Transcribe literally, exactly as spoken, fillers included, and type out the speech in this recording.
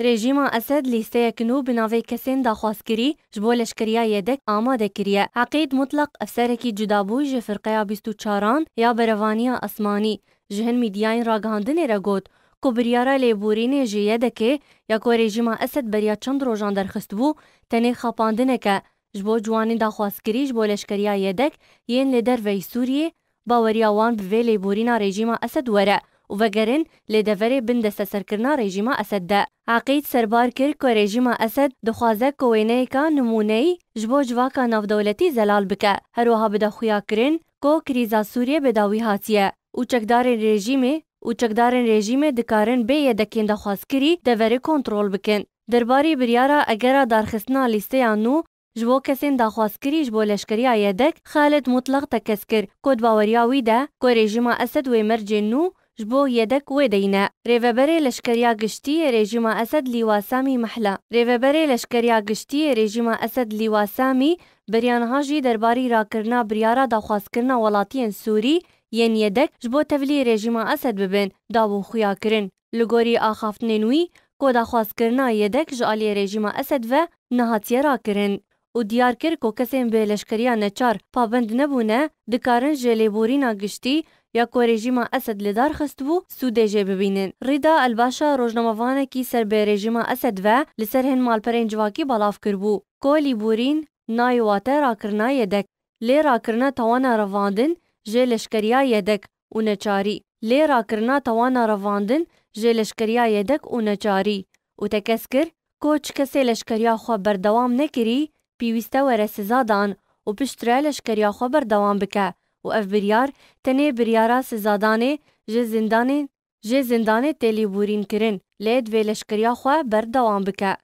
Rejîma Esed lîsteyek nû bi navê kesên daxwazkirî ji bo leşkeriya YEDEK amade kiriye. Eqîd Mutlaq, efserekî cudabûyî ji firqeya bîst û çaran ya Berevaniya Esmanî, ji hin mîdyayên ragihandinê re got ku biryara lêborînê ji YEDEKê ya ku rejîma Esed beriya çend rojan derxistibû, tenê xapandineke ji bo ciwanên daxwazkirî ji bo leşkeriya YEDEK yên li derveyî Sûriyê, baweriya wan bi vê lêborîna rejîma Esed were û vegerin lê deverê bin desteserkirina rejîma Esed de. Eqîd serbar kir ku rejîma Esed dixwaze ku wêneyeka nimûneyî ji bo civaka navdewletî zelal bike. Her wiha bide xuyakirin ku krîza Sûriyê bi dawî hatiye û çekdarên rejîmê û çekdarên rejîmê dikarin bê YEDEKên daxwazkirî deverê kontrol bikin. Derbarî biryara egera darxistina lîsteya nû ji bo kesên daxwazkirî ji bo leşkeriya YEDEK, Xalid Mutlaq tekez kir ku di baweriya wî de ku rejîma Esed wê mercên nû ji bo YEDEK wê deyne. Rêveberê leşkeriya giştî yê rejîma Esed Lîwa Samî Mehla. Rêveberê leşkeriya giştî yê rejîma Esed Lîwa Samî beriya niha jî derbarî rakirina biryara daxwazkirina welatiyên Sûrî yên YEDEK ji bo tevlî rejîma Esed bibin, dabû xuyakirin. Li gorî axaftinên wî, ku daxwazkirina YEDEK ji aliyê rejîma Esed ve nehatiye rakirin û diyar kir ku kesên bi leşkeriya neçar pabend nebûne, dikarin ji lêborîna giştî ya ku rejîma Esed li dar xistibû, sûdê jê bibînin. Rîda Elbaşa, rojnamevanekî ser bi rejîma Esed ve li ser hin malperên civakî belav kiribû ku lêborîn nayê wate rakirina YEDEK, lê rakirina tawana revandin ji leşkeriya YEDEK û neçarî, lê rakirina tawana revandin ji leşkeriya YEDEK û neçarî û tekez kir ku çi kesê leşkeriya xwe berdewam nekirî, pêwîste were sizadan û piştre leşkeriya xwe berdewam bike û ev biryar tenê biryara sizadanê ji zindanên, ji zindanê tê lêborîn kirin, lê divê leşkeriya xwe berdewam bike.